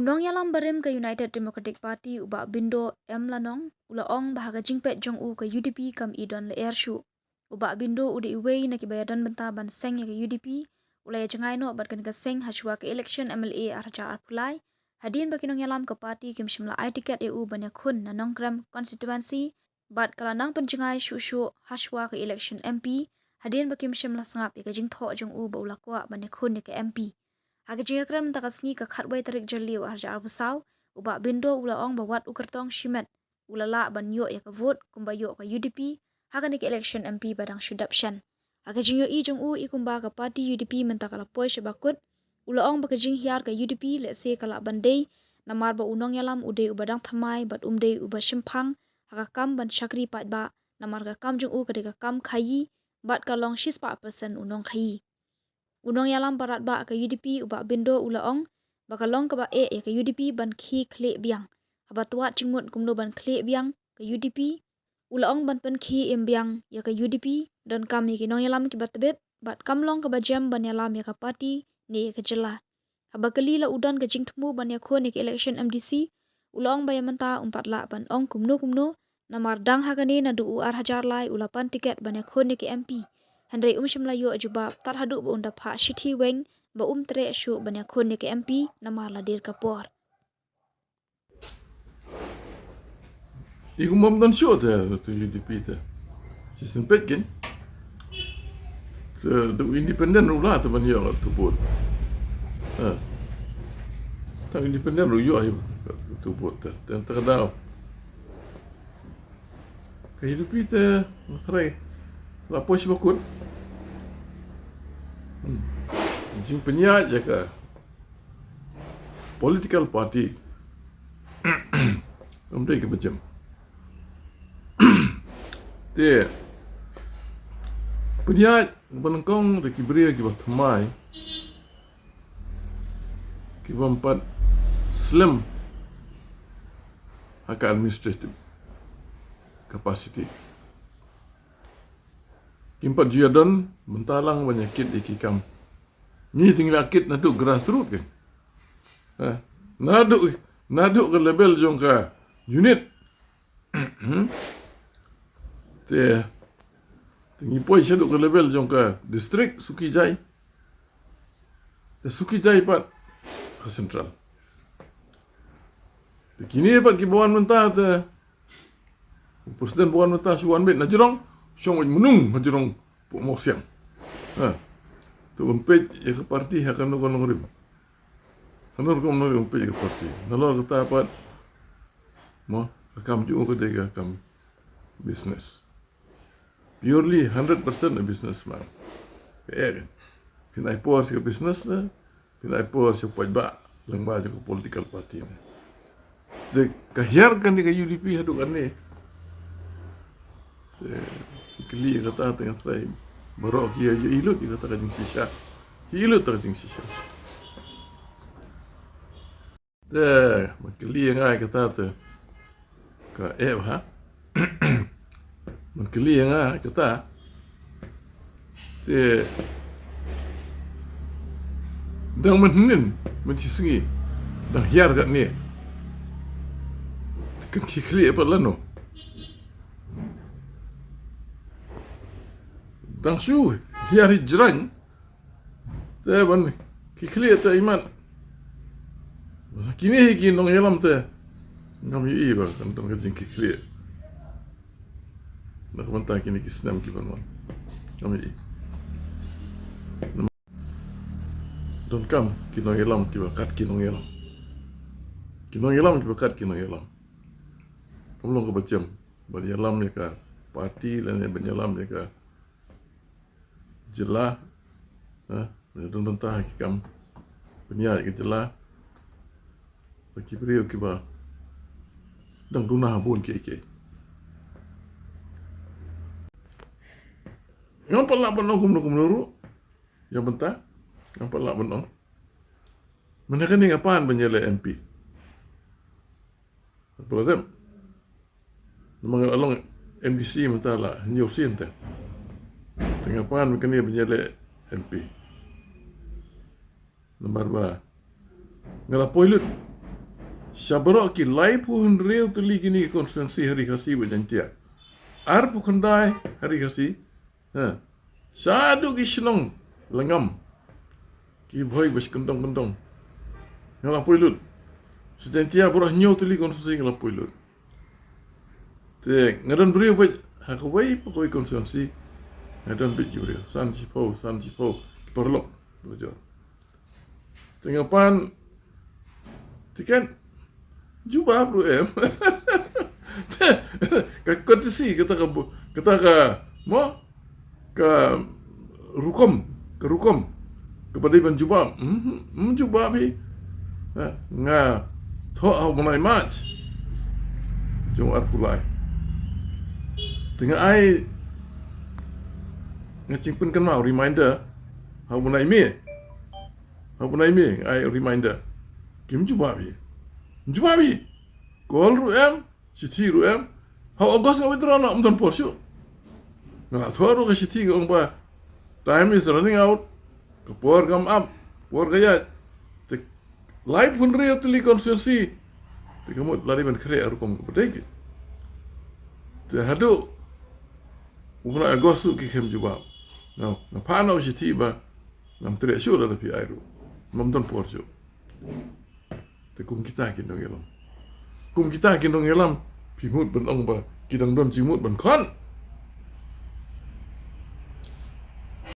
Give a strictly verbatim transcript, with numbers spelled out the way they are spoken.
Nongïalam barim ka United Democratic Party u Bah Bindo M Lanong u la ong ba ha ka jingpeit jong u ka U D P kam i don lyer shuh. U Bah Bindo u dei uwei na kiba ïadon bynta ban seng ïa ka U D P, u la ïa jngai noh bad kane ka seng hashwa ka election M L A ar hajar arphew lai, hadien ba ki nongïalam ka party kim shym la ai tiket ïa u ban ïakhun na Nongkrem constituency, bad ka la nang pynjngai shuh shuh hashwa ka election M P, hadien ba kim shym la sngap ïa ka jingthoh jong u ba u la kwah ban ïakhun ïa ka M P. Ha ka jingïakren mynta ka sngi ka khatwei tarik Jylliew ar hajar arphew saw, u Bah Bindo u la ong ba wat u kyrtong shimet u la lah ban ïoh ïa ka vote kumba ïoh ka U D P ha kane ka election M P ba dang shu dep shen. Ha ka jingïohi jong u i kumba ka party U D P mynta ka la poi sha ba kut, u la ong ba ka jinghiar ka U D P lehse ka lah ban dei namar ba u nongïalam u dei uba dang thymmai bad um dei uba shemphang ha ka kam ban shakri paidbah, namar ka kam jong u ka dei ka kam khaïi bad ka long shispah percent u nongkhaïi. U nongïalam paradbah ka U D P u Bah Bindo u la ong ba ka long kaba eh ïa ka U D P ban khie khlieh biang. Haba twad jingmut kumno ban khlieh biang ka U D P, u la ong ban pynkhie im biang ïa ka U D P, donkam ïa ki nongïalam kiba tbit bad kam long kaba jem ban ïalam ïa ka party ne ïa ka jylla. Haba kylli la u don ka jingthmu ban ïakhun ïa ka election M D C, u la ong ba ïa mynta um pat lah ban ong kumno kumno, namar dang ha kane naduh u ar hajar lai u la pan tiket ban ïakhun ïa ka M P. Hynrei um shym la ïoh jubab tad haduh ba un da phah shithi weng ba um treh shuh ban ïakhun ïa ka M P namar la dier ka por. I kumba ym don shuh te, tu U D P te. Shisien peit kin. Te da u independent ruh la te ban ïoh tu vote. Ha. Tang independent ruh ïoh hi tu vote te. Te ta ka daw. Ka U D P te, nga tharai la poi sha ba kut. Hmm. Jingpynïaid ïa ka political party. Kam dei kaba jem. Te pynïaid ba nyngkong da ki briew kiba thymmai, kiba ym pat slem ha ka administrative capacity. Kim pat ju ïadon bynta lang ban ïa kit ïa ki kam. Ngi te ngi la kit naduh grassroot kan. Ha? Naduh, naduh ka level jong ka unit. Te, te ngi poi shaduh ka level jong ka district, suki jai. Te suki jai pat ka central. Te kine pat kiba wan mynta te, u president ba wan mynta shu wan beit na jrong, shong beit mynta ha jrong pok Mawsiang. Ha. Te un peit ïa ka party ha kano kano rim. Kano rukom nongrim un peit ïa ka party. Nalor kata pat, mo, ka kam jong u ka dei ka kam business. Purely hundred percent a businessman. Ka eh, phin ai por sha ka business ne, phin ai por sha u paidbah lyngba jong ka political party ne. Te ka hiar kane ka U D P haduh kane. Te kylli ïa kata te nga tharai baroh ki ïa ïohi lut ïa kata ka jingshisha. Ïohi lut kata ka jingshisha. Te, ma kylli ïa nga ïa kata te. Ka eh ha. Ma kylli ïa nga ïa kata. Te, dang mynhynnin, mynshisngi, dang hiar katne. Kan khie khlieh pat lano. Dang shu hiar hijrang. Te ban khie khlieh te imat. Kine hi ki nongïalam te. Ngam ïohi ba kan don ka jingkhie khlieh. Na ka bynta kine ki snem ki ban wan. Ngam ïohi. Donkam ki nongïalam kiba kat ki nongïalam. Ki nongïalam kiba kat ki nongïalam. Kam long kaba jem ban ïalam ïa ka party lane ban ïalam ïa ka jylla, ha, ban ïadon bynta ha ki kam pynïaid ka jylla. Ba ki briew kiba dang duna ha bun kiei kiei. Ngam pat lah ban ong kumno kumno ruh ïa bynta. Ngam pat lah ban ong. Mynta kane nga pan ban ïaleh M P. Pula dem. Namar nga la long M D C mynta la hynñiew sien te. Te nga pan mynta kane ban ïaleh M P. Namar ba nga la poi lut Sha baroh ki laiphew hynriew tylli kine ki constituency ha Ri Khasi bad Jaintia. Arphew khyndai ha Ri Khasi. Ha. Shaduh ki shnong lyngngam. Ki bhoi ba shi kyndong kyndong. Nga la poi lut. Sha Jaintia baroh hynñiew tylli constituency nga la poi lut. Te nga don briew bad ha kawei pa kawei constituency. Nga don bad ki briew. San shiphew, san shiphew. Ki paralok. Bujur. Te nga pan tiket jubab ruh em. Ka courtesy kata ka bu-, kata ka mo ka rukom, ka rukom ka ba dei ban jubab. Mhm, mm, jubab hi. Ha, nga thoh ha u bnai March jong arphew lai. Te nga ai, nga jingpynkynmaw reminder ha u bnai May. Ha u bnai May nga ai reminder. Kim jubab hi. Jubab hi. Call ruh em, shithi ruh em. Ha u August nga withdraw noh, ym don por shuh. Nga la thoh ruh ka shithi ka ong ba time is running out. Ka por kam ap, por ka ïaid. Te laiphew hynriew tylli constituency. Te ka mut la dei ban khreh rukom ka ba dei ki. Te haduh u bnai August ruh ki khlem jubab. Nga, nga phah noh shithi ba ngam treh shuh lada phi ai ruh. Ngam don por shuh. Te kum kita ki nongïalam. Kum kita ki nongïalam, phi mut ban ong ba ki dang don jingmut ban khot.